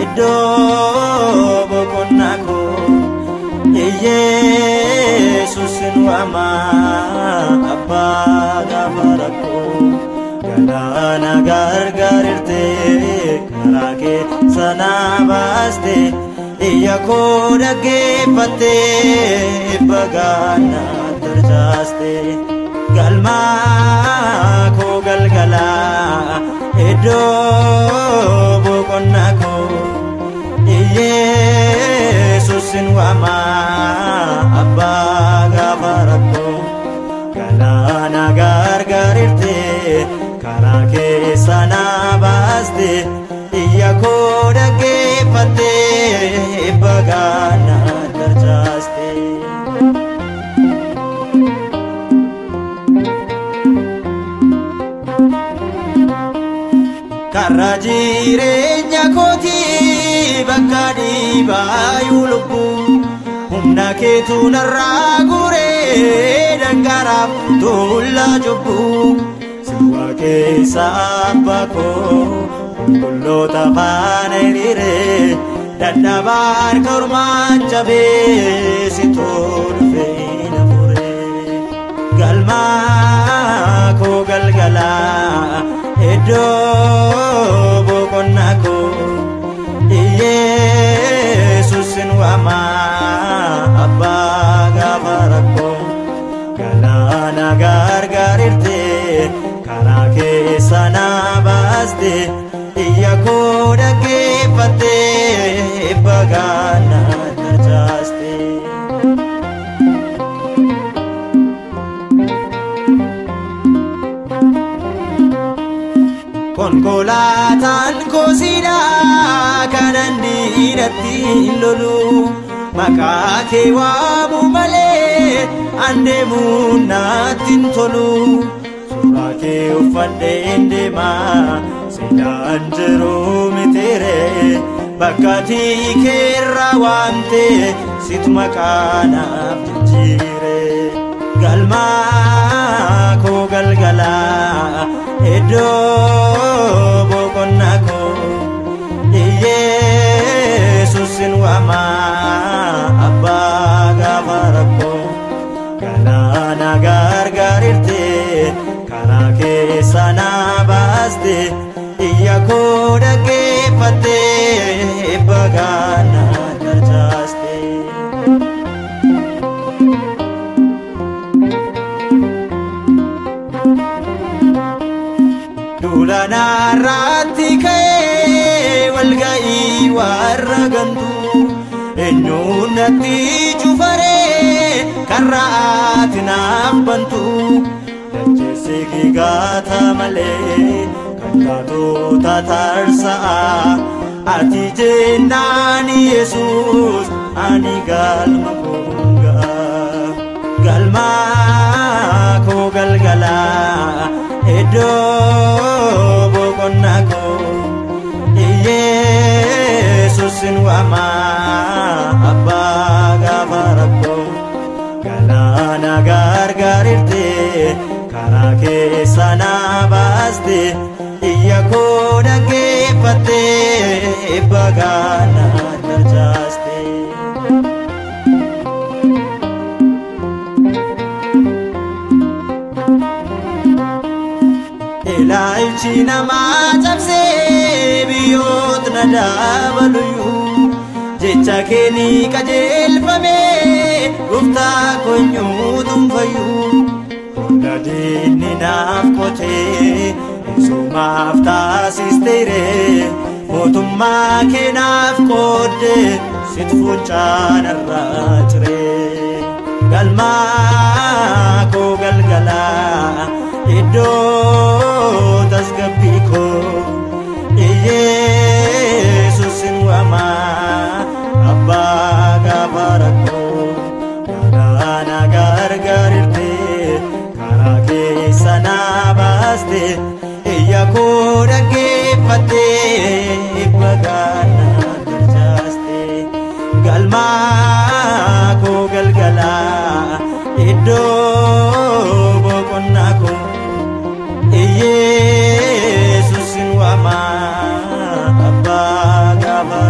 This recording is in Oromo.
iddoo boqonnaa koo Yesuusin waamaa abbaa gaafa rakkoo galaana gargaarirtee karaa keessa na baaste iyya koo dhaggeeffattee bagaana tarchaaste galmaa koo galgala iddoo boqonnaa koo Yesuusin waamaa abbaa gaafa rakkoo galaana gargaarirtee karaa keessa na baaste iyya koo dhaggeeffattee bagaana tarchaaste. Karra jireenya kootii bakka dhiibaayu lubbuu humna keetu narraa guuree dhangaaraaf tuullaa cubbuu siwaa keessa abbaa koo qulqulloota faana hiriiree dadhabaan kormaan cabee situu dhufee na furee galmaa koo galgala iddoo boqonnaa koo Yesuusin waamaa abbaa gaafa rakkoo galaana gargaarirtee karaa keessa na baaste iyya koo dhaggeeffattee bagaana tarchaaste. Konkolaataan koosiidhaa kanan diinatti lolu maqaa kee waamu malee an deemuun natti hin tolu suuraa kee uffadheen deemaa seedaan jiru miteere bakka ati keerra waamte situ maqaa naaf jijjiire galmaa koo galgala iddoo boqonnaa koo Yesuusin waamaa abbaa gaafa rakkoo galaana gargaarirtee karaa keessa na baaste iyya koo dhaggeeffattee bagaana tarchaaste. Duula narratti ka'ee walga'ii warra gantuu eenyuun natti cufaree karra ati naaf bantu dacheessi gigaata malee kan taatota tarsa'a ati jennaan Yesuus ani galma koo ga'a galmaa koo galgala iddoo boqonnaa koo Yesuusin waamaa abbaa gaafa rakkoo galaana gargaarirtee karaa keessa na baaste iyya koo dhaggeeffattee bagaana tarchaaste. Ilaalchi namaa cabsee biyyoota na dabaluyyuu jecha kee ni qajeelfame gooftaa konyuutu fayyuu hunda diinni naaf qotee isumaaf taasisteere mootummaa kee naaf qoodde sit fuuncaan irraa ciree galmaa koo galgala iddoo tasgabbii koo Yesuusin waamaa abbaa gaafa rakkoo galaana gargaarirtee karaa keessa na baaste iyya koo dhaggeeffattee bagaana tarchaaste galmaa koo galgala iddoo boqonnaa koo Yesuusin waamaa abbaa gaafa.